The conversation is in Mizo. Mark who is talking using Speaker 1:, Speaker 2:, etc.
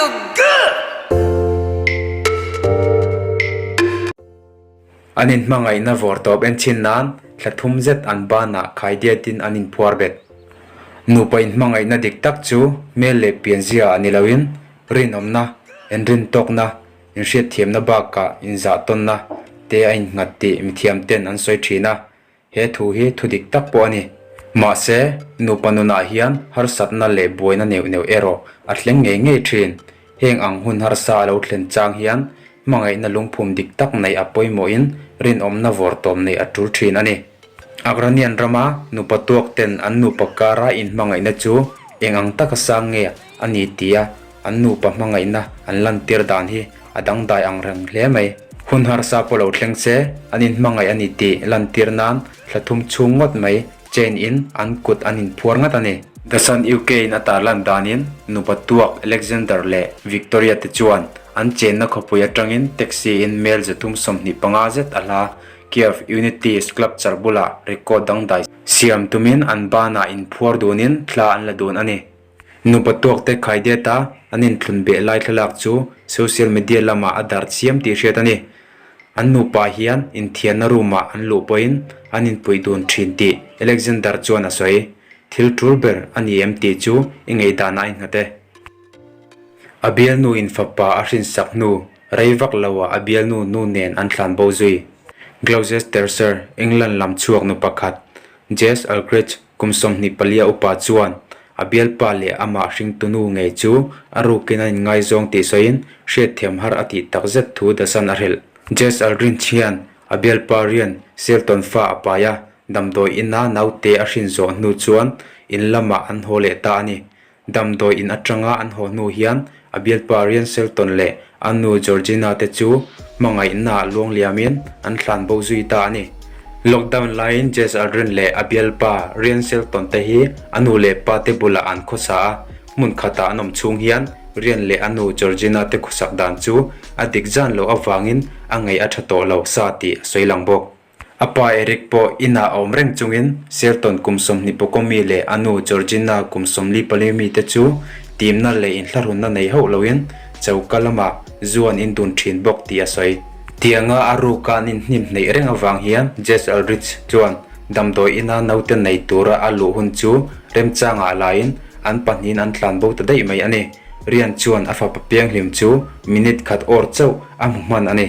Speaker 1: feel good!
Speaker 2: An inhmangaihna vawrtawp en chhin nan thla thum zet an banah khaidiatin an inphuar bet. Nupa inhmangaihna dik tak chu hmel leh pianzia ah ni loin rinawmna, inrintawkna, inhriatthiamna bakah inzahtawnna te a innghat tih mithiamten an sawi thin a. He thu hi thu dik tak pawh a ni. Mahse, nupa nunah hian harsatna leh buaina neuh neuh erawh a thleng ngei ngei thin. Heng ang hun harsa a lo thlen chang hian hmangaihna lungphum dik tak neih a pawimawhin rinawmna vawrtawm neih a tul thin a ni. Agranian rama nupa tuak ten an nupa kara inhmangaihna chu eng ang taka sang nge a ni tia An nupa hmangaihna an lantir dan hi a dangdai ang reng hle mai. Hun harsa pawh lo thleng se, an inhmangaih a ni tih lantir nan thla thum chhung ngawt mai chain in an kut an inphuar ngat a ni. The Sun UK in a tarlan danin nupa tuak Alexander leh Victoria te chuan an chenna khawpui atangin taxi in mel 325 zet a hla Kiev Unity Sculpture bulah record dangdai siam tumin an banah inphuar dunin thla an la dun a ni. Nupa tuakte khaidiata an inthlun beh lai thlalak chu social media lamah a darh chiam tih hriat a ni. An nupa hian inthianna room ah an luh pawhin an inpuih dun thin tih Alexander chuan a sawi. Thil tul ber a ni em tih chu i ngaihdanah a innghat e. A bialnu in fapa a hrinsak hnu rei vak loah a bialnu nu nen an thlan bo zui. Gloucestershire, England lam chhuak nu pakhat Jess Algridge Kum 24 upa chuan a bialpa leh amah hringtunu ngei chu a rukin an inngaizawng tih sawiin hriatthiam har a tih tak zet thu The Sun a hrilh. Jess Aldrin hian a bialpa Ryan Shelton fa a pai a, damdawi ina naute a hrin zawh hnu chuan in lamah an haw leh ta a ni. Damdawi in atanga an haw hnu hian a bialpa Ryan Shelton leh a nu Georgina te chu hmangaihna luang liamin an thlan bo zui ta a ni. Lockdown laiin Jess Aldrin leh a bialpa Ryan Shelton te hi a nu leh pa te bulah an khawsa a, hmun khatah an awm chhung hian Ryan leh a nu Georgina te khawsak dan chu a dik zan loh avangin a ngaih a tha tawh lo sa tih a sawi lang bawk. A pa Eric pawh inah a awm reng chungin Shelton kum 20 pawkawmi leh a nu Georgina kum 44 mi te chu timna leh inthlahrunna nei hauh loin choka lamah zu an indun thin bawk tih a sawi. Tianga a ruka an inhnim hneih reng avang hian Jess Aldrich chuan damdawi ina naute nei tura a luh hun chu remchangah laiin an pahnihin an tlan bo ta daih mai a ni. Rian chuan a fapa pianghlim chu minute khat awr chauh a hmu hman a ni.